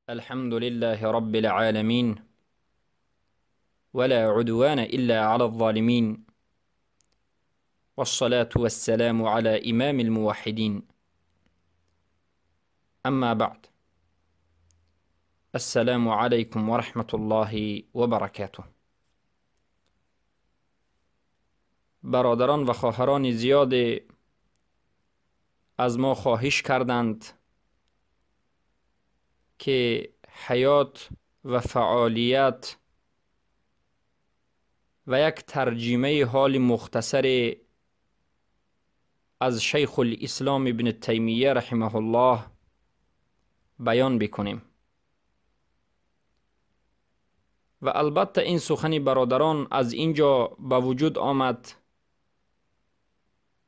الحمد لله رب العالمين، ولا عدوان إلا على الظالمين، والصلاة والسلام على إمام الموحدين. أما بعد، السلام عليكم ورحمة الله وبركاته. برادران و خواهران زیاد از ما خواهش کردند که حیات و فعالیت و یک ترجمه حال مختصر از شیخ الاسلام ابن تیمیه رحمه الله بیان بکنیم. و البته این سخن برادران از اینجا به وجود آمد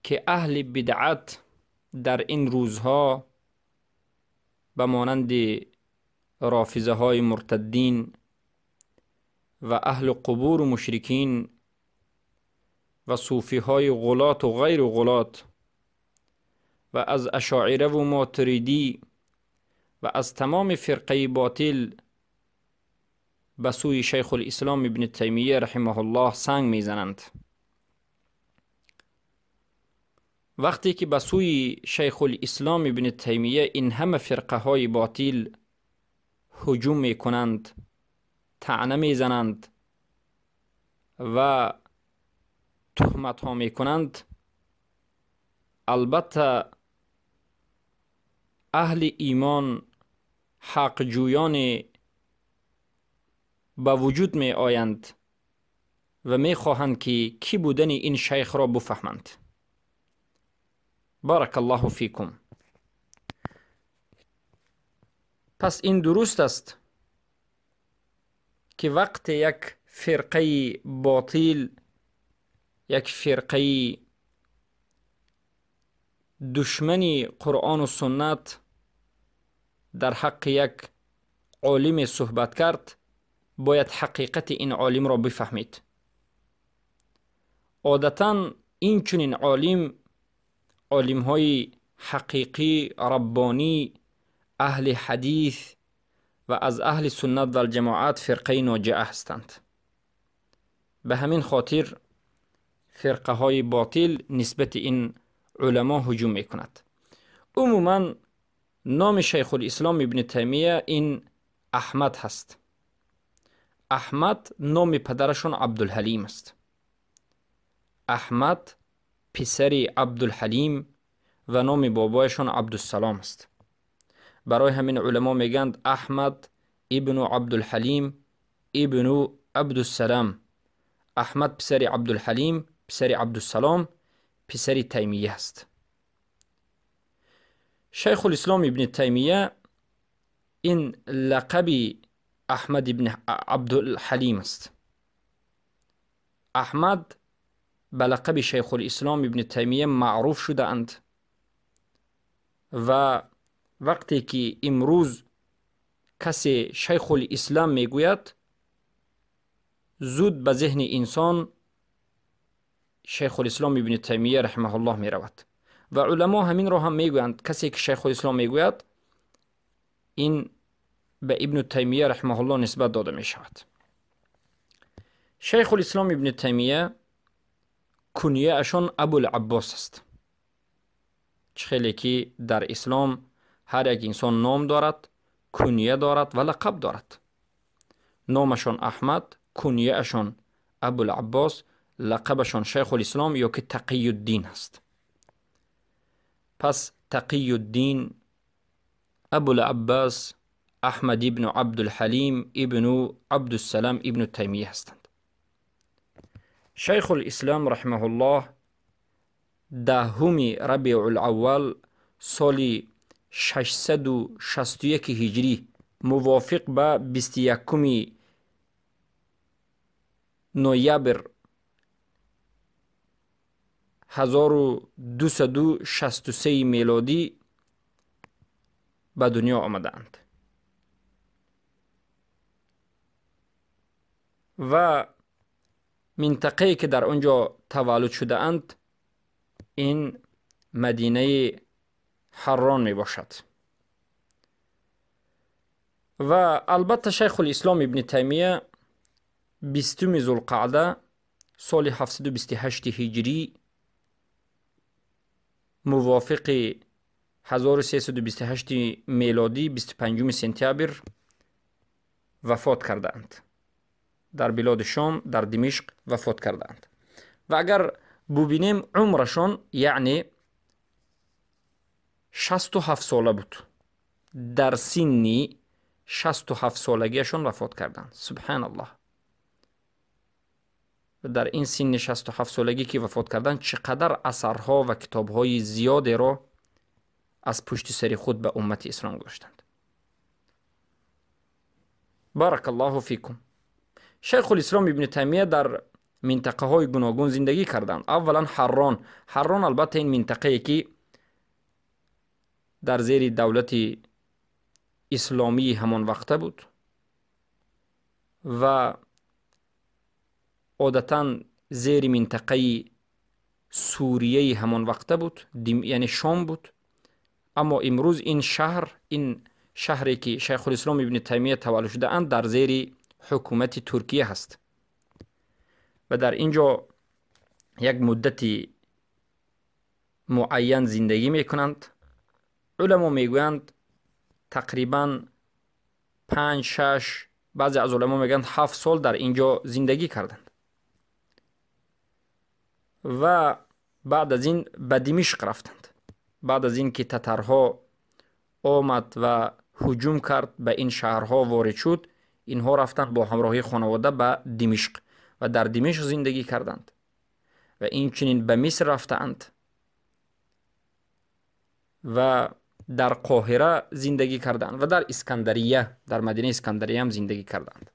که اهل بدعت در این روزها به مانند رافضه های مرتدین و اهل قبور و مشرکین و صوفی های غلات و غیر غلات و از اشاعره و ماتریدی و از تمام فرقه باطل به سوی شیخ الاسلام ابن تیمیه رحمه الله سنگ میزنند. وقتی که به سوی شیخ الاسلام ابن تیمیه این همه فرقه های باطل هجوم میکنند، طعنه میزنند و تهمت ها میکنند، البته اهل ایمان حق جویان به وجود می آیند و می خواهند که کی بودن این شیخ را بفهمند. بارک الله فیکم. پس این درست است که وقت یک فرقه باطل، یک فرقه دشمنی قرآن و سنت در حق یک عالم صحبت کرد، باید حقیقت این عالم را بفهمید. عادتا این چنین عالم، عالم های حقیقی ربانی، اهل حدیث و از اهل سنت و الجماعت فرقه ناجعه هستند. به همین خاطر فرقه های باطل نسبت این علما هجوم میکند. عموما نام شیخ الاسلام ابن تیمیه این احمد هست. احمد نام پدرشون عبدالحلیم است. احمد پسر عبدالحلیم و نام بابایشون عبدالسلام است. برای همین علما میگند احمد ابن عبدالحلیم ابن عبدالسلام. احمد پسر عبدالحلیم پسر عبدالسلام پسر تیمیه است. شیخ الاسلام ابن تیمیه این لقب احمد ابن عبدالحلیم است. احمد به لقب شیخ الاسلام ابن تیمیه معروف شده اند و وقتی که امروز کسی شیخ الاسلام میگوید، زود به ذهن انسان شیخ الاسلام ابن تیمیه رحمه الله میرود. و علما همین را هم میگویند، کسی که شیخ الاسلام میگوید این به ابن تیمیه رحمه الله نسبت داده می شود. شیخ الاسلام ابن تیمیه کنیه اشان ابوالعباس است. خیلی که در اسلام هر یک انسان نام دارد، کنیه دارد و لقب دارد. نامشان احمد، کنیه اشان ابوالعباس، لقبشان شیخ الاسلام یا که تقی الدین است. پس تقی الدین ابوالعباس احمد ابن عبدالحلیم ابن عبدالسلام ابن تیمیه هستند. شیخ الاسلام رحمه الله 10 ربیع الاول سال 661 هجری موافق به 21 نوامبر 1263 میلادی به دنیا آمدند و منطقه‌ای که در آنجا تولد شده اند این مدینه حران می باشد. Ва албатта Шайхулислом Ибни Таймия 20 Зулқаъда соли 728 ҳиҷрӣ мувофиқи 1328 мелодӣ 25 сентябр вафот кардаанд. Дар билоди Шом, дар Димишқ вафот кардаанд. Ва агар бубинем, умрашон яъне 67 сола буд. Дар синни 67 солагиашон вафот карданд. Субҳаналлоҳ. Дар ин синни 67 солагӣ ки вафот карданд, чӣ қадар асарҳо ва китобҳои зиёдеро аз пушти сари худ ба уммати ислом гузоштанд. Баракаллоҳу фикум. Шайхулислом Ибни Таймия дар минтақаҳои гуногун зиндагӣ карданд. Аввалан Ҳаррон. Ҳаррон албатта ин минтақае ки дар зери давлати исломии ҳамон вақта буд ва одатан зери минтақаи Сурияи ҳамон вақта буд, яъне Шом буд. Аммо имрӯз ин шаҳр, ин шаҳре ки Шайхулислом Ибни Таймия таваллуд шудаанд, дар зери ҳукумати Туркия ҳаст ва дар ин ҷо як муддати муайян зиндагӣ мекунанд. Уламо мегӯянд, тақрибан 5, 6, баъзе аз уламо мегӯянд 7 сол дар ин ҷо зиндагӣ карданд ва баъд аз ин ба Димишқ рафтанд. Баъд аз ин ки татарҳо омад ва ҳуҷум кард, ба ин шаҳрҳо ворид шуд, инҳо рафтанд бо ҳамроҳии хонавода ба Димишқ ва дар Димишқ зиндагӣ карданд ва инчунин ба Миср рафтаанд ва дар Қоҳира зиндагӣ карданд ва дар Искандария, дар мадинаи Искандария ҳам зиндагӣ карданд.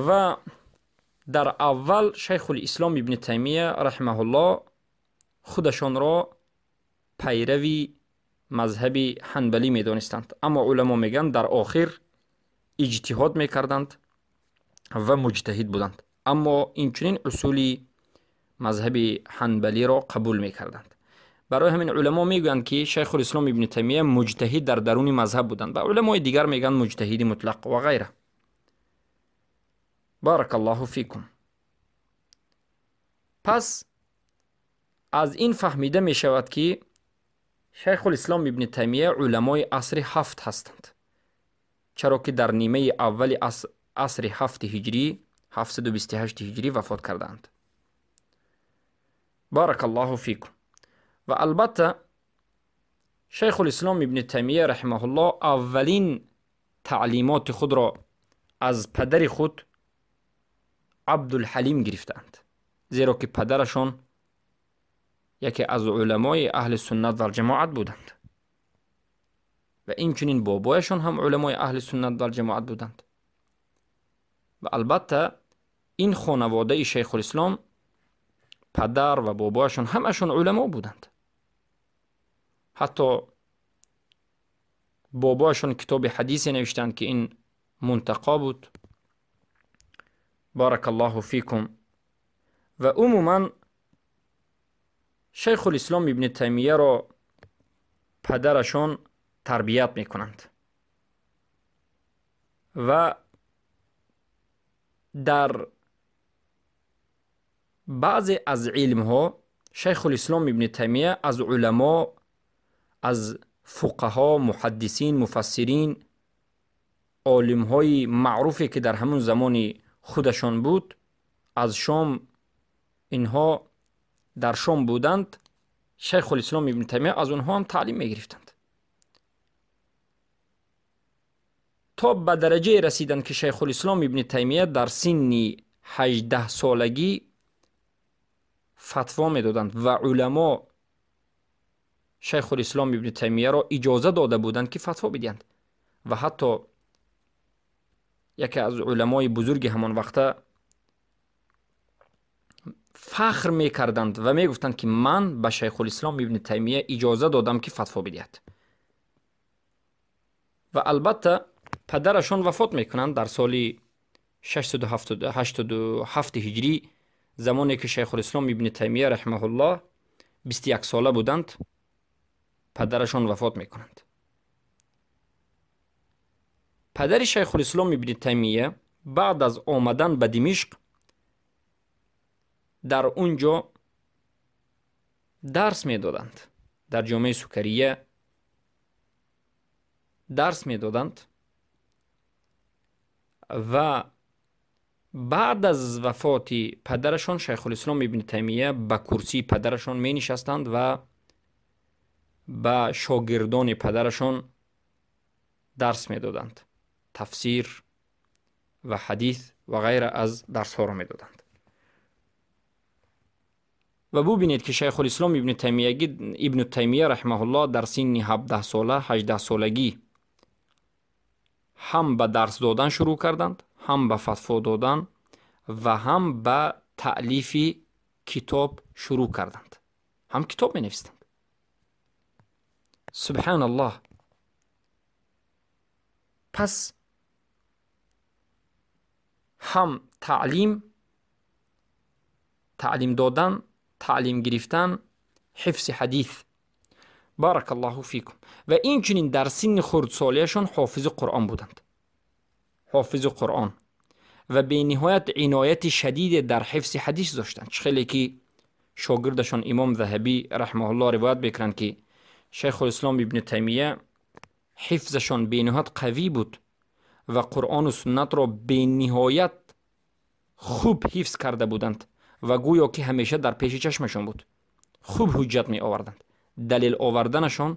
Ва дар аввал Шайхулислом Ибни Таймия раҳимаҳуллоҳ худашонро пайрави мазҳаби ҳанбалӣ медонистанд, аммо уламо мегӯянд, дар охир иҷтиҳод мекарданд ва муҷтаҳид буданд, аммо инчунин усули мазҳаби ҳанбалиро қабул мекарданд. Барои ҳамин уламо мегӯянд, ки Шайхулислом Ибни Таймия муҷтаҳид дар даруни мазҳаб буданд ва уламои дигар мегӯянд муҷтаҳиди мутлақ ва ғайра. Баракаллоҳу фикум. Пас аз ин фаҳмида мешавад, ки Шайхулислом Ибни Таймия уламои асри ҳафт ҳастанд, чаро ки дар нимаи аввали асри ҳафти ҳиҷрӣ, 728 ҳиҷрӣ вафот кардаанд. Баракаллоҳу фикум. Ва албатта Шайхулислом Ибни Таймия раҳимаҳуллоҳ аввалин таълимоти худро аз падари худ Абдулҳалим гирифтаанд, зеро ки падарашон яке аз уламои аҳли суннат валҷамоат буданд ва инчунин бобояшон ҳам уламои аҳли суннат валҷамоат буданд. Ва албатта ин хонаводаи Шайхулислом, падар ва бобояшон ҳамашон уламо буданд. Ҳатто бобояшон китоби ҳадисе навиштанд, ки ин мунтақо буд. Баракаллоҳу фикум. Ва умуман Шайхулислом Ибни Таймияро падарашон тарбият мекунанд ва дар баъзе аз илмҳо Шайхулислом Ибни Таймия аз уламо, аз фуқаҳо, муҳаддисин, муфассирин, олимҳои маъруфе ки дар ҳамун замони худашон буд, аз Шом, инҳо дар Шом буданд, Шайхулислом Ибни Таймия аз онҳо ҳам таълим мегирифтанд, то ба дараҷае расиданд, ки Шайхулислом Ибни Таймия дар синни 18 солагӣ фатво медоданд ва уламо Шайхулислом Ибни Таймияро иҷоза дода буданд, ки фатво бидиҳанд. Ва ҳатто яке аз уламои бузурги ҳамон вақта фахр мекарданд ва мегуфтанд, ки ман ба Шайхулислом Ибни Таймия иҷоза додам, ки фатво бидиҳад. Ва албатта падарашон вафот мекунанд дар соли 687 ҳиҷрӣ, замоне ки Шайхулислом Ибни Таймия раҳимаҳуллоҳ 21 сола буданд, падарашон вафот мекунанд. Падари Шайхулислом Ибни Таймия баъд аз омадан ба Димишқ дар он ҷо дарс медоданд. Дар ҷомеаи Сукария дарс медоданд ва баъд аз вафоти падарашон Шайхулислом Ибни Таймия ба курсии падарашон менишастанд ва ба шогирдони падарашон дарс медоданд. Тафсир ва ҳадис ва ғайра аз дарсҳоро медоданд. Ва бубинед, ки Шайхулислом Ибну Таймия раҳимаҳуллоҳ дар синни 17 сола, 18 солагӣ ҳам ба дарс додан шурӯъ карданд, ҳам ба фатво додан ва ҳам ба таълифи китоб шурӯъ карданд. Ҳам китоб менавистанд. Субҳаналлоҳ. Пас ҳам таълим, таълим додан, таълим гирифтан, ҳифзи ҳадис. Баракаллоҳу фикум. Ва инчунин дар синни хурдсолиашон ҳофизи Қуръон буданд. Ҳофизи Қуръон. Ва бениҳоят инояти шадиде дар ҳифзи ҳадис доштанд. Чӣ хеле ки шогирдашон Имом Заҳабӣ раҳмаҳуллоҳ ривоят мекунанд, ки Шайхулислом Ибни Таймия ҳифзашон бениҳоят қавӣ буд ва Қуръону суннатро бениҳоят хуб ҳифз карда буданд ва гӯё ки ҳамеша дар пеши чашмашон буд. Хуб ҳуҷҷат меоварданд. Далел оварданашон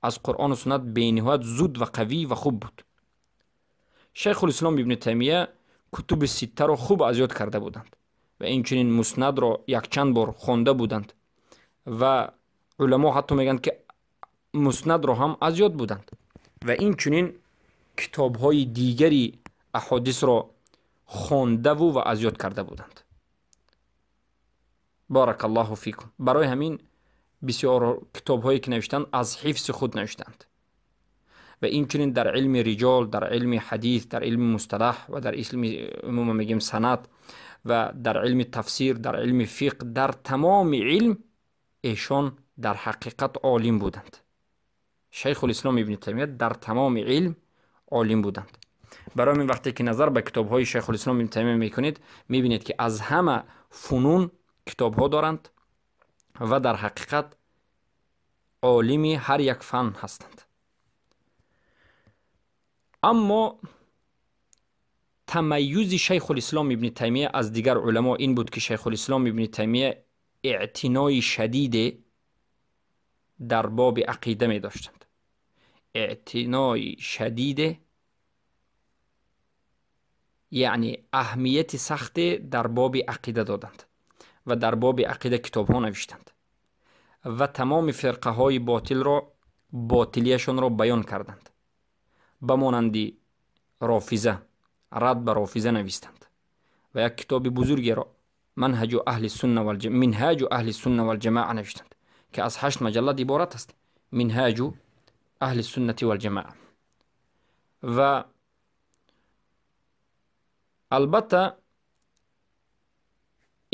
аз Қуръону суннат бениҳоят зуд ва қавӣ ва хуб буд. Шайхулислом Ибни Таймия кутуби ситтаро хуб аз ёд карда буданд ва инчунин муснадро якчанд бор хонда буданд ва уламо ҳатто мегӯянд, ки муснадро ҳам аз ёд буданд ва инчунин китобҳои дигари аҳодисро хондаву ва аз ёд карда буданд. Баракаллоҳу фикум. Барои ҳамин бисёр китобҳое ки навиштанд, аз ҳифзи худ навиштанд. Ва инчунин дар илми риҷол, дар илми ҳадис, дар илми мусталаҳ ва дар илми умуман мегӯем санат ва дар илми тафсир, дар илми фиқҳ, дар тамоми илм эшон дар ҳақиқат олим буданд. Шайхулислом Ибни Таймия дар тамоми илм олим буданд. Барои ҳамин вақте ки назар ба китобҳои Шайхулислом Ибни Таймия мекунед, мебинед, ки аз ҳама фунун китобҳо доранд ва дар ҳақиқат олими ҳар як фан ҳастанд. Аммо тамайюзи Шайхулислом Ибни Таймия аз дигар уламо ин буд, ки Шайхулислом Ибни Таймия эътинои шадиде дар боби ақида медоштанд. Эътинои шадиде, яъне аҳамияти сахте дар боби ақида доданд ва дар боби ақида китобҳо навиштанд ва тамоми фирқаҳои ботилро, ботилияшонро баён карданд. Ба монанди Рофиза, рад ба Рофиза навистанд ва як китоби бузургеро Минҳаҷу аҳли сунна валҷамоа навиштанд, ки аз 8 маҷаллад иборат аст. Минҳаҷу аҳли суннати валҷамоа. Ва албатта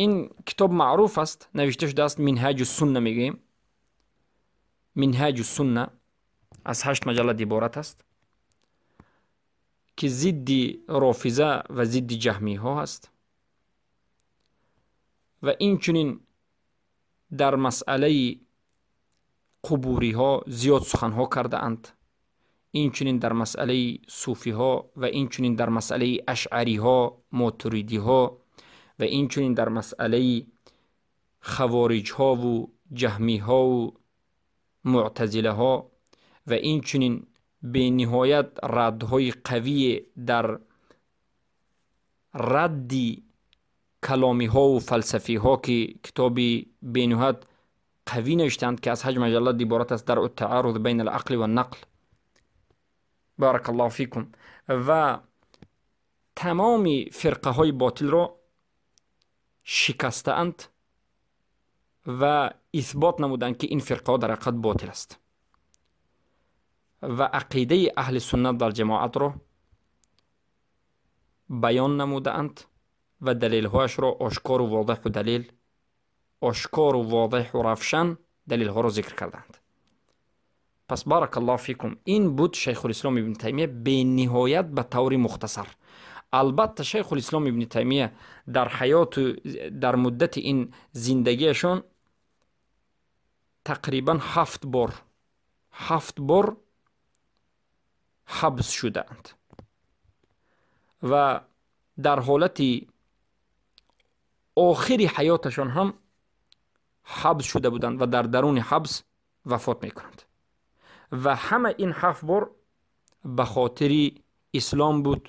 ин китоб маъруф аст, навишта шудааст, Минҳаҷу сунна мегӯем. Минҳаҷу сунна аз 8 маҷаллад иборат аст, ки зидди Рофиза ва зидди ҷаҳмиҳо аст ва инчунин дар масъалаи қубуриҳо зиёд суханҳо кардаанд, инчунин дар масъалаи суфиҳо ва инчунин дар масъалаи ашъариҳо, мотуридиҳо ва инчунин дар масъалаи хавориҷҳову ҷаҳмиҳову муътазилаҳо ва инчунин бениҳоят раддҳои қавие дар радди каломиҳову фалсафиҳо, ки китоби бениҳоят қавӣ навиштаанд, ки аз 8 маҷаллад иборат аст, дар Тааруз байна алақли ваннақл. Баракаллоҳу фикум. Ва тамоми фирқаҳои ботилро шикастаанд ва исбот намуданд, ки ин фирқаҳо дар ҳақиқат ботил аст ва ақидаи аҳли суннат валҷамоатро баён намудаанд ва далелҳояшро ошкору возеҳу далел, ошкору возеҳу равшан далелҳоро зикр кардаанд. Пас баракаллоҳу фикум, ин буд Шайхулислом ибни Таймия бениҳоят ба таври мухтасар. Албатта Шайхулислом ибни Таймия дар ҳаёту дар муддати ин зиндагиашон тақрибан 7 бор ҳабс шудаанд ва дар ҳолати охири ҳаёташон ҳам ҳабс шуда буданд ва дар даруни ҳабс вафот мекунанд. Ва ҳама ин 7 бор ба хотири ислом буд.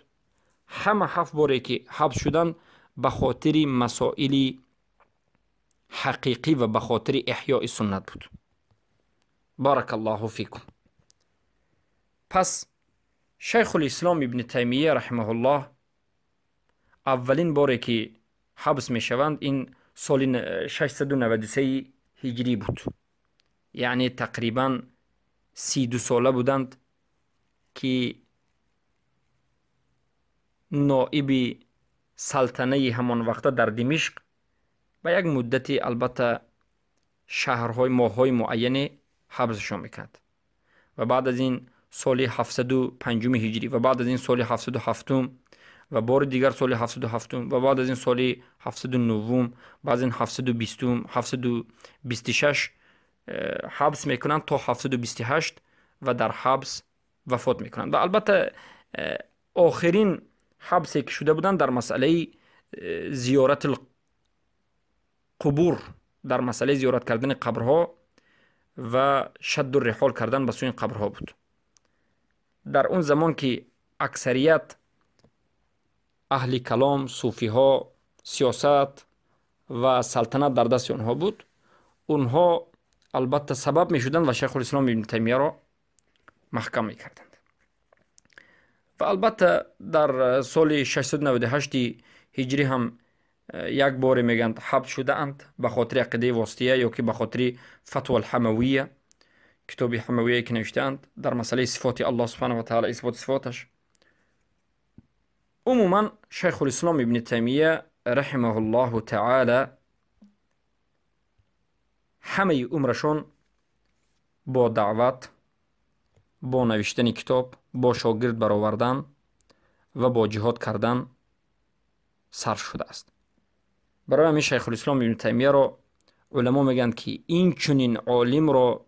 Ҳама 7 боре ки ҳабс шуданд, ба хотири масоили ҳақиқӣ ва ба хотири эҳёи суннат буд. Баракаллоҳу фикум. Пас Шайхулислом ибни Таймия раҳимаҳуллоҳ аввалин боре ки ҳабс мешаванд, ин соли 693 ҳиҷрӣ буд, яъне тақрибан 32 сола буданд, ки ноиби салтанаи ҳамон вақта дар Димишқ ба як муддати, албатта, шаҳрҳои моҳҳои муайяне ҳабсашон мекард. Ва баъд аз ин соли 705 ҳиҷрӣ, ва баъд аз ин соли 707, ва бори дигар соли 707, ва баъд аз ин соли 709, баъд аз ин 720, 726 ҳабс мекунанд то 728 ва дар ҳабс вафот мекунанд. Ва албатта охирин ҳабсе ки шуда буданд, дар масъалаи зиёрати қубур, дар масъалаи зиёрат кардани қабрҳо ва шадду риҳол кардан ба сӯи қабрҳо буд. Дар он замон ки аксарият аҳли калом, суфиҳо, сиёсат ва салтанат дар дасти онҳо буд, онҳо албатта сабаб мешуданд ва Шайхулислом ибни Таймияро маҳкам мекарданд. Ва албатта дар соли 698 ҳиҷрӣ ҳам як боре мегӯянд ҳабс шудаанд ба хотири ақидаи восития ё ки ба хотири Фатва Алҳамавия, китоби Ҳамавия ки навиштаанд дар масъалаи сифоти Аллоҳ субҳанаҳу ва таала, исботи сифоташ. Умуман Шайхулислом ибни Таймия раҳимаҳуллоҳу таала ҳамаи умрашон бо даъват, бо навиштани китоб, бо шогирд баровардан ва бо ҷиҳод кардан сарф шудааст. Барои ҳамин Шайхулислом ибни Таймияро уламо мегӯянд, ки ин чунин олимро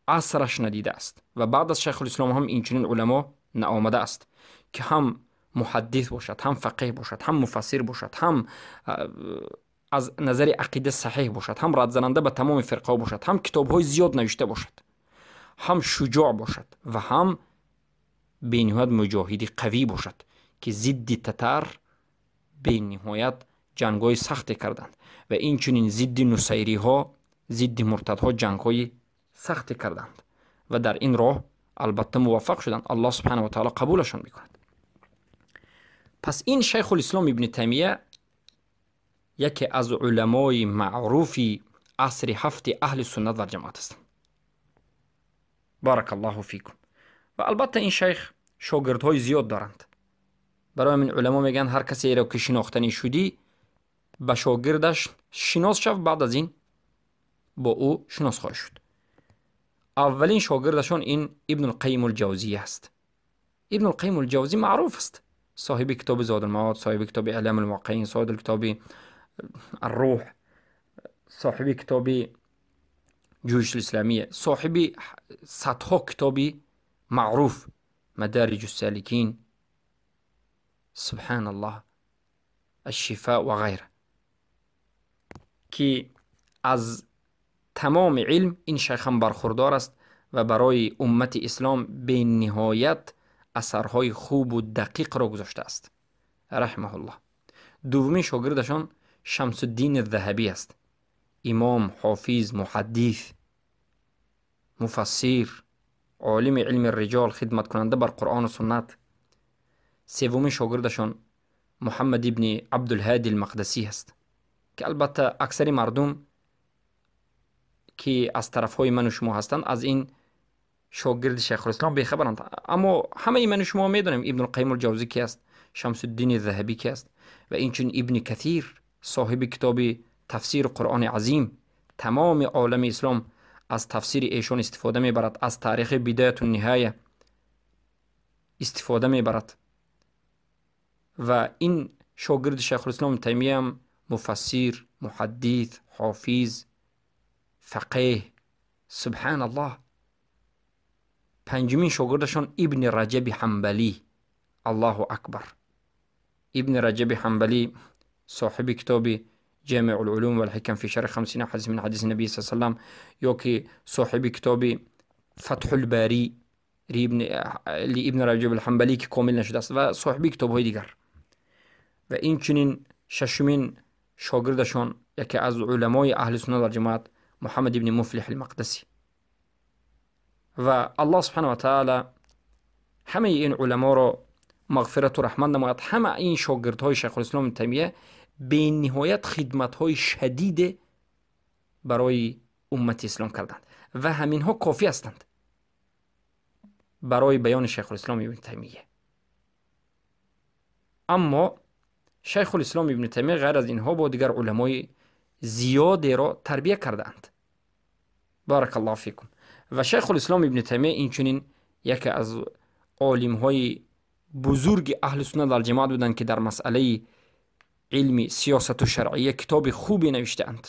асраш надидааст ва баъд аз Шайхулислом ҳам инчунин уламо наомадааст, ки ҳам муҳаддис бошад, ҳам фақеҳ бошад, ҳам муфассир бошад, ҳам аз назари ақида саҳеҳ бошад, ҳам радзананда ба тамоми фирқаҳо бошад, ҳам китобҳои зиёд навишта бошад, ҳам шуҷоъ бошад ва ҳам бениҳоят муҷоҳиди қавӣ бошад, ки зидди татар бениҳоят ҷангҳои сахте карданд ва инчунин зидди нусайриҳо, зидди муртадҳо ҷангҳои сахте карданд ва дар ин роҳ албатта муваффақ шуданд. Аллоҳ субҳанаҳу ва таъала қабулашон мекунад. Пас ин Шайхулислом ибни Таймия яке аз уламои маъруфи асри ҳафти аҳли суннат ва ҷамоат ҳастанд. Баракаллоҳу фикум. Ва албатта ин шайх шогирдҳои зиёд доранд. Барои ҳамин уламо мегӯянд, ҳар касеро ки шинохтанӣ шудӣ, ба шогирдаш шинос шав, баъд аз ин бо ӯ шинос хоҳӣ шуд. Аввалин шогирдашон ин Ибнулқайим Улҷавзия аст. Ибнулқайим Улҷавзӣ маъруф аст, соҳиби китоби Зодулмаод, соҳиби китоби Иълам Улмуваққиин, соҳиби китоби Аррӯҳ, соҳиби китоби Ҷуюшулисломия, соҳиби садҳо китоби маъруф, Мадариҷу Саликин, субҳаналлоҳ, Ашшифо ва ғайра, ки аз тамоми илм ин шайхам бархурдор аст ва барои уммати ислом бениҳоят асарҳои хубу дақиқро гузоштааст, раҳимаҳуллоҳ. Дуввумин шогирдашон Шамсуддини Заҳабӣ аст, имом, ҳофиз, муҳаддис, муфассир, олими илми риҷол, хидматкунанда бар Қуръону суннат. Севумин шогирдашон Муҳаммад ибни Абдулҳади Алмақдасӣ аст, ки албатта аксари мардум, ки аз тарафҳои ману шумо ҳастанд, аз ин шогирди Шайхулислом бехабаранд. Аммо ҳамаи ману шумо медонем Ибнулқайим Улҷавзӣ ки аст, Шамсуддини Заҳабӣ ки аст ва инчунин Ибни Касир, соҳиби китоби тафсири Қуръони Азим. Тамоми олами ислом аз тафсири эшон истифода мебарад, аз таърихи Бидаяту Ниҳая истифода мебарад. Ва ин шогирди Шайхулислом Ибни Таймия ҳам муфассир, муҳаддис, ҳофиз, фақеҳ. Субҳаналлоҳ. Панҷумин шогирдашон Ибни Раҷаби Ҳамбалӣ. Аллоҳу акбар. Ибни Раҷаби Ҳамбалӣ соҳиби китоби Ҷамиъ улулум валҳикам фи шарҳи 50 ҳадис мин ҳадиси набӣ саллаллоҳу алайҳи васаллам, ё ки соҳиби китоби Фатҳулбарӣ Ибни Раҷаб Ҳамбалӣ, ки комил нашудааст, ва соҳиби китобҳои дигар. Ва инчунин шашумин шогирдашон яке аз уламои аҳли суннат вал ҷамоат Муҳаммад ибни Муфлиҳ алмақдасӣ. Ва Аллоҳ субҳанаҳу ва таъала ҳамаи ин уламоро мағфирату раҳмат намояд. Ҳама ин шогирдҳои Шайхулислом Ибни Таймия бениҳоят хидматҳои шадиде барои уммати ислом карданд ва ҳаминҳо кофӣ ҳастанд барои баёни Шайхулислом Ибни Таймия. Аммо Шайхулислом Ибни Таймия ғайр аз инҳо бо дигар уламои зиёдеро тарбия кардаанд. Баракаллоҳу фикум. Ва Шайхулислом Ибни Таймия инчунин яке аз олимҳои бузурги аҳли суннат вал ҷамоат буданд, ки дар масъалаи илми сиёсату шаръия китоби хубе навиштаанд,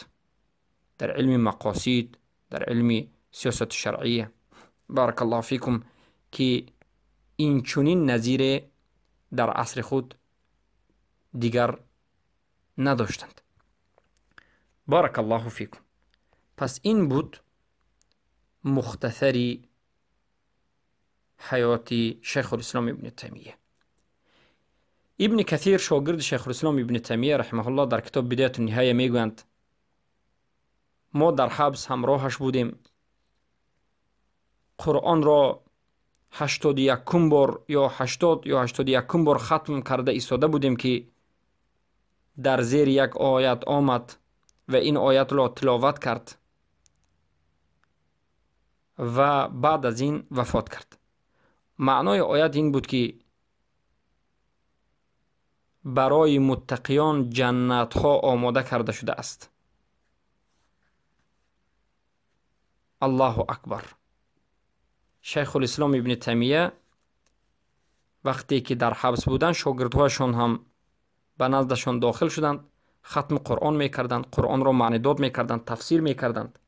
дар илми мақосид, дар илми сиёсату шаръия. Баракаллоҳу фикум, ки инчунин назире дар асри худ дигар надоштанд. Баракаллоҳу фикум. Пас ин буд мухтасари ҳаёти Шайхулислом Ибни Таймия. Ибни Касир, шогирди Шайхулислом Ибни Таймия раҳимаҳуллоҳ, дар китоб Бидаяту Ниҳая мегӯянд: мо дар ҳабс ҳамроҳаш будем, Қуръонро 81 бор ё 80 ё 81 бор хатм карда истода будем, ки дар зери як оят омад ва ин оятро тиловат кард ва баъд аз ин вафот кард. Маънои оят ин буд, ки барои муттақиён ҷаннатҳо омода карда шудааст. Аллоҳу акбар. Шайхулислом Ибни Таймия вақте ки дар ҳабс буданд, шогирдҳояшон ҳам ба наздашон дохил шуданд, хатми Қуръон мекарданд, Қуръонро маънидод мекарданд, тафсир мекарданд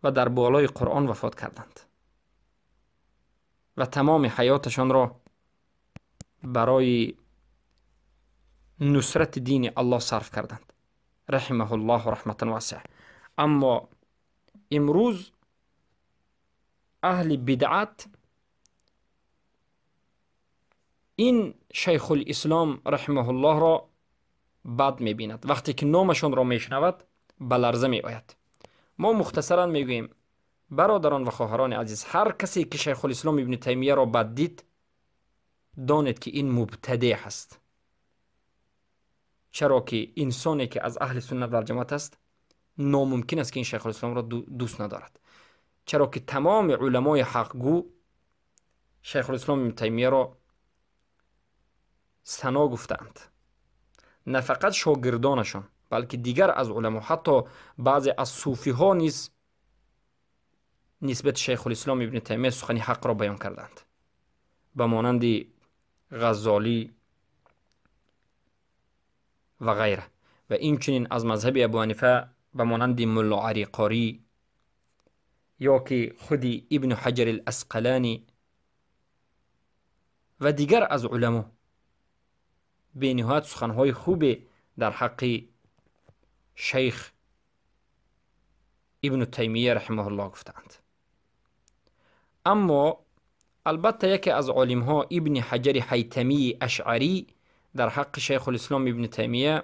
ва дар болои Қуръон вафот карданд ва тамоми ҳаёташонро барои нусрати дини Аллоҳ сарф карданд. Раҳимаҳуллоҳу раҳматан васиа. Аммо имрӯз аҳли бидъат ин Шайхулислом раҳимаҳуллоҳро бад мебинад. Вақте ки номашонро мешунавад, ба ларза меояд. Мо мухтасаран мегӯем, бародарон ва хоҳарони азиз, ҳар касе ки Шайхулислом Ибни Таймияро бад дид, донед ки ин мубтадеъ ҳаст. Чаро ки инсоне ки аз аҳли суннат вал ҷамоат аст, номумкин аст ки ин Шайхулисломро дӯст надорад. Чаро ки тамоми уламои ҳақгӯ Шайхулислом Ибни Таймияро сано гуфтаанд. На фақат шогирдонашон, балки дигар аз уламо, ҳатто баъзе аз суфиҳо низ нисбати Шайхулислом Ибни Таймия сухани ҳақро баён карданд, ба монанди Ғаззолӣ ва ғайра. Ва инчунин аз мазҳаби Абу Ҳанифа ба монанди Мулло Алӣ Қорӣ ё ки худи Ибну Ҳаҷар ал-Асқалонӣ ва дигар аз уламо бениҳоят суханҳои хубе дар ҳаққи шайх Ибну Таймия раҳимаҳуллоҳ гуфтаанд. Аммо албатта яке аз олимҳо Ибни Ҳаҷари Ҳайтамии Ашъарӣ дар ҳаққи Шайхулислом Ибни Таймия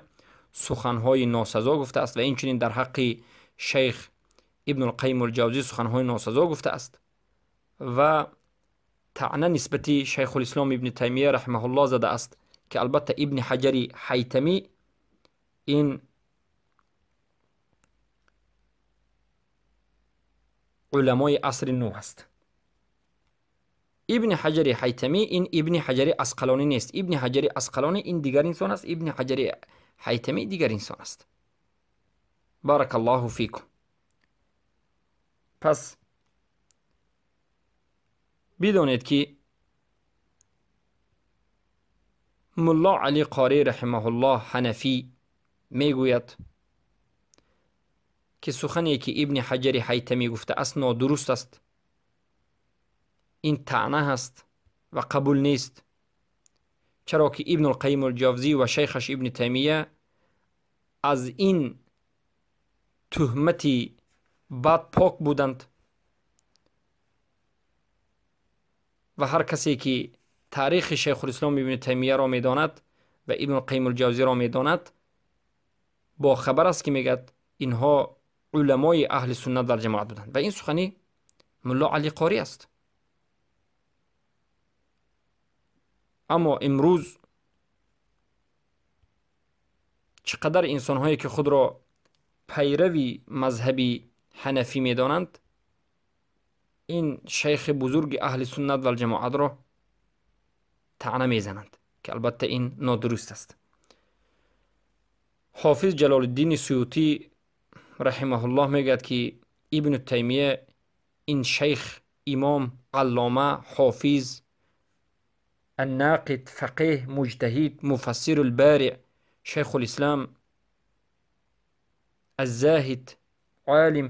суханҳои носазо гуфтааст ва инчунин дар ҳаққи шайх Ибнулқайим алҷавзӣ суханҳои носазо гуфтааст ва таъна нисбати Шайхулислом Ибни Таймия раҳимаҳуллоҳ задааст, ки албатта Ибни Ҳаҷари Ҳайтамӣ ин уламои асри нӯҳ аст. Ибни Ҳаҷари Ҳайтамӣ ин Ибни Ҳаҷари Асқалонӣ нест. Ибни Ҳаҷари Асқалонӣ ин дигар инсон аст, Ибни Ҳаҷари Ҳайтамӣ дигар инсон аст. Баракаллоҳу фикум. Пас бидонед, ки Мулло Алӣ Қорӣ раҳимаҳуллоҳ Ҳанафӣ мегӯяд, ки сухане ки Ибни Ҳаҷари Ҳайтамӣ гуфтааст, нодуруст аст, ин таъна аст ва қабул нест, чаро ки Ибнулқайим Алҷавзӣ ва шайхаш Ибни Таймия аз ин туҳмати бад пок буданд ва ҳар касе ки таърихи Шайхулислом Ибни Таймияро медонад ва Ибнулқайим Алҷавзиро медонад, бо хабар аст, ки мегӯяд, инҳо уламои аҳли суннат вал ҷамоат буданд. Ва ин сухани Мулло Алӣ Қорӣ аст. Аммо имрӯз чӣ қадар инсонҳое ки худро пайрави мазҳаби ҳанафӣ медонанд, ин шайхи бузурги аҳли суннат вал ҷамоатро таъна мезананд, ки албатта ин нодуруст аст. Ҳофиз Ҷалолиддини Суютӣ раҳимаҳуллоҳ мегӯяд, ки Ибну Таймия ин шайх, имом, аллома, ҳофиз, الناقد، فقيه، مجتهد، مفسر البارع، شيخ الإسلام، الزاهد، عالم،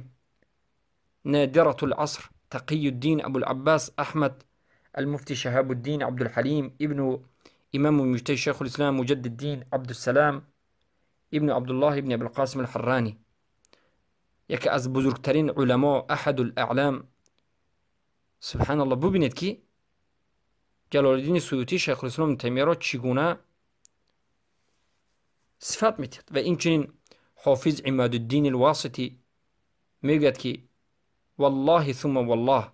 نادرة العصر، تقي الدين أبو العباس أحمد، المفتي شهاب الدين عبد الحليم، ابن إمام المجتهد شيخ الإسلام مجد الدين عبد السلام، ابن عبد الله ابن أبي القاسم الحراني، یکی از بزرگترین علما، احد الاعلام. سبحان الله. ببینید که جلال سیوطی شیخ الاسلام تیمیه را چگونه صفت میتید. و اینچنین حافظ عماد الدین الواسطی میگوید که والله ثم والله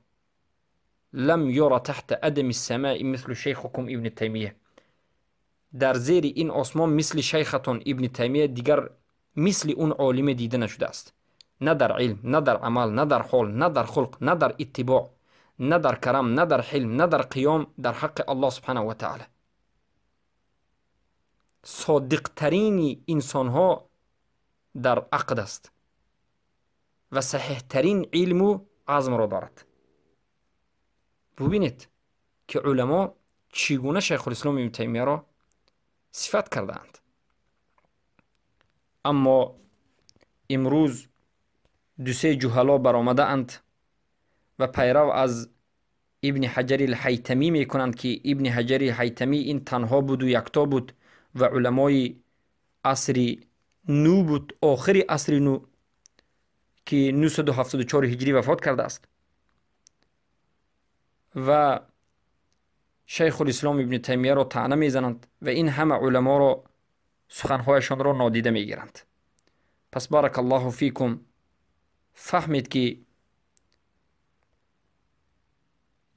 لم يرى تحت أدم السماء مثل شیخکم ابن تیمیه. در زیر این آسمان مثل شیختان ابن تیمیه دیگر مثل اون عالم دیده نشده است، نه در علم، نه در عمل، نه در حال، نه در خلق، نه در اتباع، نه در کرم، نه در حلم، نه در قیام در حق الله سبحانه و تعالی. صادق ترین انسان ها در عقد است و صحیح ترین علم و عزم را دارد. ببینید که علما چگونه شیخ الاسلام ابن تیمیه را صفت کردند. اما امروز دو سه جهلا برآمده اند و پیرو از ابن حجر الحیتمی میکنند که ابن حجر الحیتمی این تنها بود و یکتا بود و علمای عصر نو بود، آخر عصر نو که 974 هجری وفات کرده است. و شیخ الاسلام ابن تیمیه را طعنه میزنند و این همه علما را سخنهایشان را نادیده میگیرند. پس بارک الله فیکم، فهمید که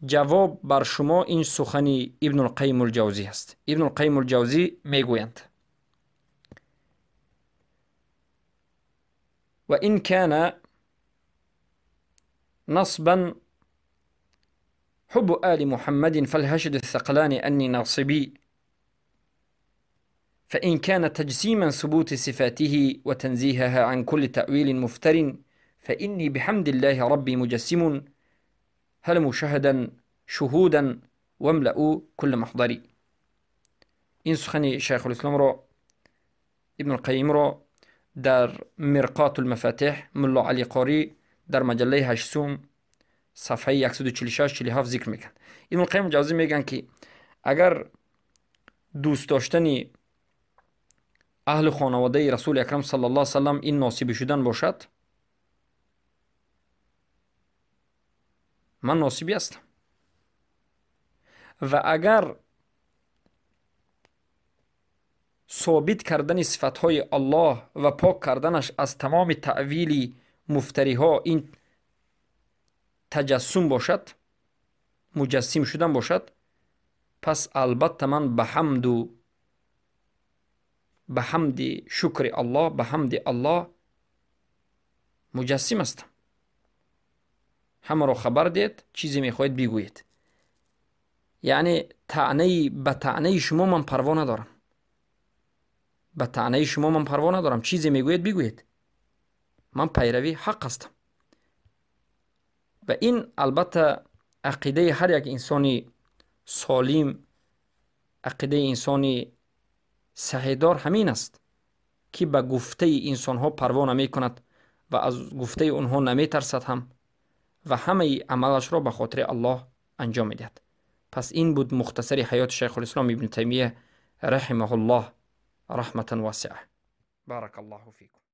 جواب بر شما این سخن ابن القیم الجوزی است. ابن القیم الجوزی میگویند و این کان نصبا حب آل محمد فالهشد الثقلان أني ناصبي، فإن كان تجسيما ثبوت صفاته وتنزيهها عن كل تأويل مفتر فإني بحمد الله ربي مجسم، هل مشاهدا شهودا واملأوا كل محضري. این سخن شیخ الاسلام را ابن القیم را در مرقات المفاتيح ملا علی قاری در مجله هشتم صفحه 146-47 ذکر میکن. ابن القیم جوزی میگن که اگر دوست داشتن اهل خانواده رسول اکرم صلی الله علیه وسلم این ناصب شدن باشد، من ناصبی هستم. و اگر ثابت کردن صفتهای الله و پاک کردنش از تمام تأویل مفتری ها این تجسم باشد، مجسم شدن باشد، پس البته من به حمد و به حمد شکر الله، به حمد الله مجسم هستم. همه را خبر دید، چیزی میخواهید بگویید. یعنی طعنه به طعنه شما من پروا ندارم، به طعنه شما من پروا ندارم، چیزی میگویید بگویید، من پیروی حق هستم. Ва ин албатта ақидаи ҳар як инсони солим, ақидаи инсони саҳеҳдор ҳамин аст, ки ба гуфтаи инсонҳо парво намекунад ва аз гуфтаи онҳо наметарсад ҳам ва ҳамаи амалашро ба хотири Аллоҳ анҷом медиҳад. Пас ин буд мухтасари ҳаёти Шайхулислом Ибни Таймия раҳимаҳуллоҳ раҳматан васиа. Баракаллоҳу фикум.